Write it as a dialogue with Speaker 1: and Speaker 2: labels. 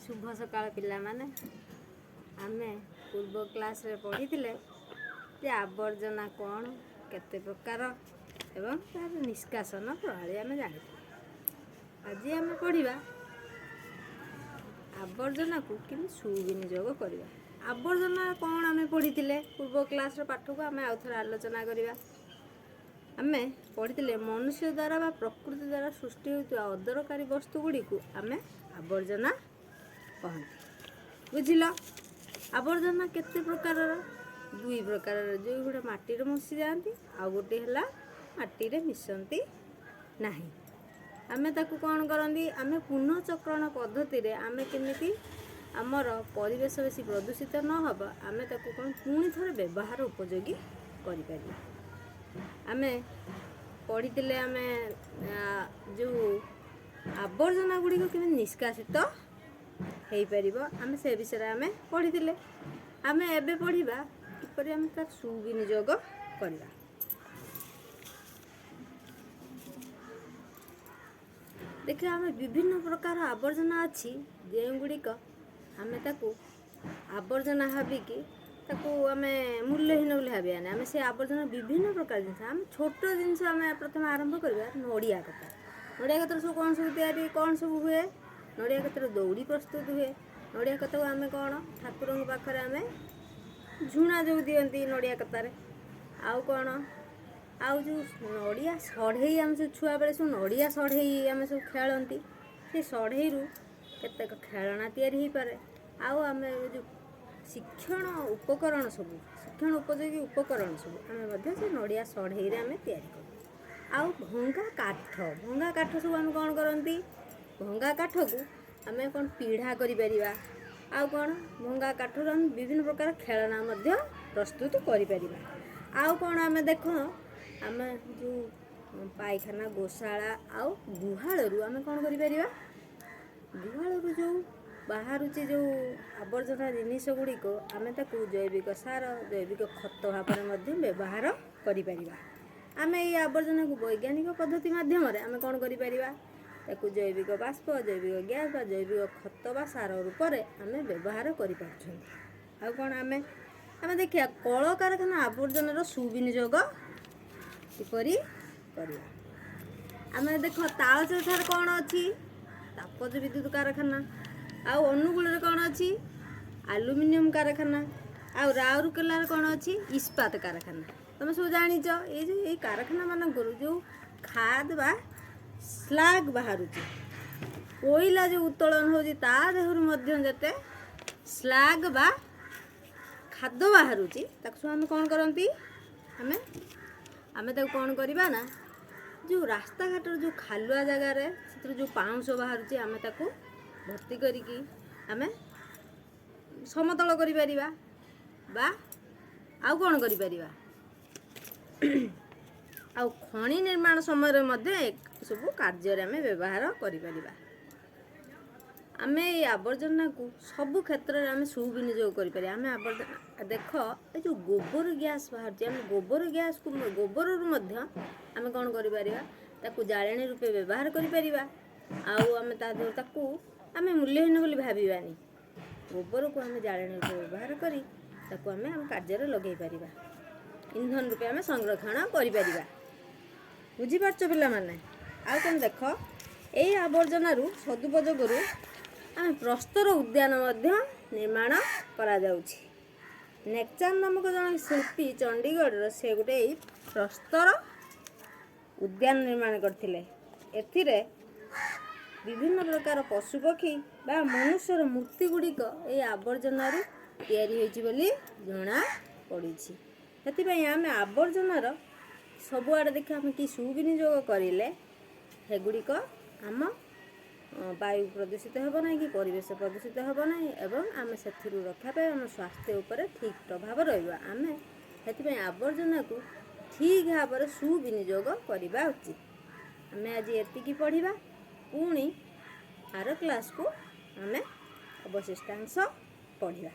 Speaker 1: ଶୁଭ ସକାଳ ପିଲାମାନେ। ଆମେ ପୂର୍ବ କ୍ଲାସ୍ରେ ପଢ଼ିଥିଲେ ଯେ ଆବର୍ଜନା କ'ଣ, କେତେ ପ୍ରକାର ଏବଂ ତାର ନିଷ୍କାସନ ପ୍ରଣାଳୀ ଆମେ ଜାଣିଥିଲେ। ଆଜି ଆମେ ପଢ଼ିବା ଆବର୍ଜନାକୁ କେମିତି ସୁବିନିଯୋଗ କରିବା। ଆବର୍ଜନା କ'ଣ ଆମେ ପଢ଼ିଥିଲେ ପୂର୍ବ କ୍ଲାସ୍ର ପାଠକୁ ଆମେ ଆଉ ଥରେ ଆଲୋଚନା କରିବା। ଆମେ ପଢ଼ିଥିଲେ ମନୁଷ୍ୟ ଦ୍ୱାରା ବା ପ୍ରକୃତି ଦ୍ୱାରା ସୃଷ୍ଟି ହେଉଥିବା ଅଦରକାରୀ ବସ୍ତୁ ଗୁଡ଼ିକୁ ଆମେ ଆବର୍ଜନା କହନ୍ତି। ବୁଝିଲ? ଆବର୍ଜନା କେତେ ପ୍ରକାରର? ଦୁଇ ପ୍ରକାରର, ଯେଉଁଗୁଡ଼ା ମାଟିରେ ମିଶିଯାଆନ୍ତି ଆଉ ଗୋଟିଏ ହେଲା ମାଟିରେ ମିଶନ୍ତି ନାହିଁ। ଆମେ ତାକୁ କ'ଣ କରନ୍ତି? ଆମେ ପୁନଃଚକ୍ରଣ ପଦ୍ଧତିରେ ଆମେ କେମିତି ଆମର ପରିବେଶ ବେଶୀ ପ୍ରଦୂଷିତ ନ ହେବ, ଆମେ ତାକୁ କ'ଣ ପୁଣି ଥରେ ବ୍ୟବହାର ଉପଯୋଗୀ କରିପାରିବା। ଆମେ ପଢ଼ିଥିଲେ ଆମେ ଯେଉଁ ଆବର୍ଜନା ଗୁଡ଼ିକ କେମିତି ନିଷ୍କାସିତ ହେଇପାରିବ, ଆମେ ସେ ବିଷୟରେ ଆମେ ପଢ଼ିଥିଲେ। ଆମେ ଏବେ ପଢ଼ିବା କିପରି ଆମେ ତାର ସୁବିନିଯୋଗ କରିବା। ଦେଖିବା, ଆମେ ବିଭିନ୍ନ ପ୍ରକାର ଆବର୍ଜନା ଅଛି, ଯେଉଁଗୁଡ଼ିକ ଆମେ ତାକୁ ଆବର୍ଜନା ଭାବିକି ତାକୁ ଆମେ ମୂଲ୍ୟହୀନ ବୋଲି ଭାବିବାନି। ଆମେ ସେ ଆବର୍ଜନା ବିଭିନ୍ନ ପ୍ରକାର ଜିନିଷ, ଆମେ ଛୋଟ ଜିନିଷ ଆମେ ପ୍ରଥମେ ଆରମ୍ଭ କରିବା। ନଡ଼ିଆ କତା। ନଡ଼ିଆ କତାରୁ ସବୁ କ'ଣ ସବୁ ତିଆରି, କ'ଣ ସବୁ ହୁଏ? ନଡ଼ିଆ କତାରୁ ଦଉଡ଼ି ପ୍ରସ୍ତୁତ ହୁଏ। ନଡ଼ିଆ କତାକୁ ଆମେ କ'ଣ ଠାକୁରଙ୍କ ପାଖରେ ଆମେ ଝୁଣା ଯେଉଁ ଦିଅନ୍ତି ନଡ଼ିଆ କତାରେ। ଆଉ କ'ଣ? ଆଉ ଯେଉଁ ନଡ଼ିଆ ସଢ଼େଇ, ଆମେ ସବୁ ଛୁଆବେଳେ ସବୁ ନଡ଼ିଆ ସଢ଼େଇ ଆମେ ସବୁ ଖେଳନ୍ତି। ସେ ସଢ଼େଇରୁ କେତେକ ଖେଳଣା ତିଆରି ହେଇପାରେ। ଆଉ ଆମେ ଯେଉଁ ଶିକ୍ଷଣ ଉପକରଣ ସବୁ, ଶିକ୍ଷଣ ଉପଯୋଗୀ ଉପକରଣ ସବୁ ଆମେ ମଧ୍ୟ ସେ ନଡ଼ିଆ ସଢ଼େଇରେ ଆମେ ତିଆରି କରୁ। ଆଉ ଭଙ୍ଗା କାଠ, ଭଙ୍ଗା କାଠ ସବୁ ଆମେ କ'ଣ କରନ୍ତି? ଭଙ୍ଗା କାଠକୁ ଆମେ କ'ଣ ପିଢ଼ା କରିପାରିବା। ଆଉ କ'ଣ? ଭଙ୍ଗା କାଠରୁ ଆମେ ବିଭିନ୍ନ ପ୍ରକାର ଖେଳଣା ମଧ୍ୟ ପ୍ରସ୍ତୁତ କରିପାରିବା। ଆଉ କ'ଣ ଆମେ ଦେଖ, ଆମେ ଯେଉଁ ପାଇଖାନା, ଗୋଶାଳା ଆଉ ଗୁହାଳରୁ ଆମେ କ'ଣ କରିପାରିବା? ଗୁହାଳରୁ ଯେଉଁ ବାହାରୁଛି ଯେଉଁ ଆବର୍ଜନା ଜିନିଷ ଗୁଡ଼ିକ, ଆମେ ତାକୁ ଜୈବିକ ସାର, ଜୈବିକ ଖତ ଭାବରେ ମଧ୍ୟ ବ୍ୟବହାର କରିପାରିବା। ଆମେ ଏଇ ଆବର୍ଜନାକୁ ବୈଜ୍ଞାନିକ ପଦ୍ଧତି ମାଧ୍ୟମରେ ଆମେ କ'ଣ କରିପାରିବା? ତାକୁ ଜୈବିକ ବାଷ୍ପ, ଜୈବିକ ଗ୍ୟାସ୍ ବା ଜୈବିକ ଖତ ବା ସାର ରୂପରେ ଆମେ ବ୍ୟବହାର କରିପାରୁଛନ୍ତି। ଆଉ କ'ଣ ଆମେ ଆମେ ଦେଖିବା କଳକାରଖାନା ଆବର୍ଜନାର ସୁବିନିଯୋଗ କିପରି କରିବା। ଆମେ ଦେଖ, ତାଳଚେର ଠାରେ କ'ଣ ଅଛି? ତାପଜ ବିଦ୍ୟୁତ କାରଖାନା। ଆଉ ଅନୁଗୁଳରେ କ'ଣ ଅଛି? ଆଲୁମିନିୟମ କାରଖାନା। ଆଉ ରାଉରକେଲାରେ କ'ଣ ଅଛି? ଇସ୍ପାତ କାରଖାନା। ତମେ ସବୁ ଜାଣିଛ, ଏଇ ଯେଉଁ ଏଇ କାରଖାନା ମାନଙ୍କରୁ ଯେଉଁ ଖାଦ ବା ସ୍ଲାଗ ବାହାରୁଛି, କୋଇଲା ଯେଉଁ ଉତ୍ତୋଳନ ହେଉଛି, ତା ଦେହରୁ ମଧ୍ୟ ଯେତେ ସ୍ଲାଗ ବା ଖାଦ୍ୟ ବାହାରୁଛି, ତାକୁ ସବୁ ଆମେ କ'ଣ କରନ୍ତି? ଆମେ ଆମେ ତାକୁ କ'ଣ କରିବା ନା, ଯେଉଁ ରାସ୍ତାଘାଟର ଯେଉଁ ଖାଲୁଆ ଜାଗାରେ ସେଥିରୁ ଯେଉଁ ପାଉଁଶ ବାହାରୁଛି, ଆମେ ତାକୁ ଭର୍ତ୍ତି କରିକି ଆମେ ସମତଳ କରିପାରିବା ବା ଆଉ କ'ଣ କରିପାରିବା। ଆଉ ଖଣି ନିର୍ମାଣ ସମୟରେ ମଧ୍ୟ ସବୁ କାର୍ଯ୍ୟରେ ଆମେ ବ୍ୟବହାର କରିପାରିବା। ଆମେ ଏଇ ଆବର୍ଜନାକୁ ସବୁ କ୍ଷେତ୍ରରେ ଆମେ ସୁବିନିଯୋଗ କରିପାରିବା। ଆମେ ଆବର୍ଜନା ଦେଖ, ଏ ଯେଉଁ ଗୋବର ଗ୍ୟାସ୍ ବାହାରୁଛି, ଆମେ ଗୋବର ଗ୍ୟାସ୍କୁ, ଗୋବରରୁ ମଧ୍ୟ ଆମେ କ'ଣ କରିପାରିବା? ତାକୁ ଜାଳେଣୀ ରୂପେ ବ୍ୟବହାର କରିପାରିବା। ଆଉ ଆମେ ତା ଦେହରୁ ତାକୁ ଆମେ ମୂଲ୍ୟହୀନ ବୋଲି ଭାବିବାନି। ଗୋବରକୁ ଆମେ ଜାଳେଣୀ ରୂପେ ବ୍ୟବହାର କରି ତାକୁ ଆମେ ଆମ କାର୍ଯ୍ୟରେ ଲଗେଇ ପାରିବା। ଇନ୍ଧନ ରୂପେ ଆମେ ସଂରକ୍ଷଣ କରିପାରିବା। ବୁଝିପାରୁଛ ପିଲାମାନେ? ଆଉ କ'ଣ ଦେଖ, ଏଇ ଆବର୍ଜନାରୁ ସଦୁପଯୋଗରୁ ଆମେ ପ୍ରସ୍ତର ଉଦ୍ୟାନ ମଧ୍ୟ ନିର୍ମାଣ କରାଯାଉଛି। ନେକଚାନ୍ଦ ନାମକ ଜଣେ ଶିଳ୍ପୀ ଚଣ୍ଡିଗଡ଼ର, ସେ ଗୋଟେ ଏଇ ପ୍ରସ୍ତର ଉଦ୍ୟାନ ନିର୍ମାଣ କରିଥିଲେ। ଏଥିରେ ବିଭିନ୍ନ ପ୍ରକାର ପଶୁପକ୍ଷୀ ବା ମନୁଷ୍ୟର ମୂର୍ତ୍ତି ଗୁଡ଼ିକ ଏଇ ଆବର୍ଜନାରୁ ତିଆରି ହୋଇଛି ବୋଲି ଜଣା ପଡ଼ିଛି। ସେଥିପାଇଁ ଆମେ ଆବର୍ଜନାର ସବୁଆଡ଼େ ଦେଖି ଆମେ କି ସୁବିନିଯୋଗ କରିଲେ ସେଗୁଡ଼ିକ ଆମ ବାୟୁ ପ୍ରଦୂଷିତ ହେବ ନାହିଁ କି ପରିବେଶ ପ୍ରଦୂଷିତ ହେବ ନାହିଁ ଏବଂ ଆମେ ସେଥିରୁ ରକ୍ଷା ପାଇ ଆମ ସ୍ୱାସ୍ଥ୍ୟ ଉପରେ ଠିକ୍ ପ୍ରଭାବ ରହିବ। ଆମେ ସେଥିପାଇଁ ଆବର୍ଜନାକୁ ଠିକ୍ ଭାବରେ ସୁବିନିଯୋଗ କରିବା ଉଚିତ। ଆମେ ଆଜି ଏତିକି ପଢ଼ିବା। ପୁଣି ଆର କ୍ଲାସ୍କୁ ଆମେ ଅବଶିଷ୍ଟାଂଶ ପଢ଼ିବା।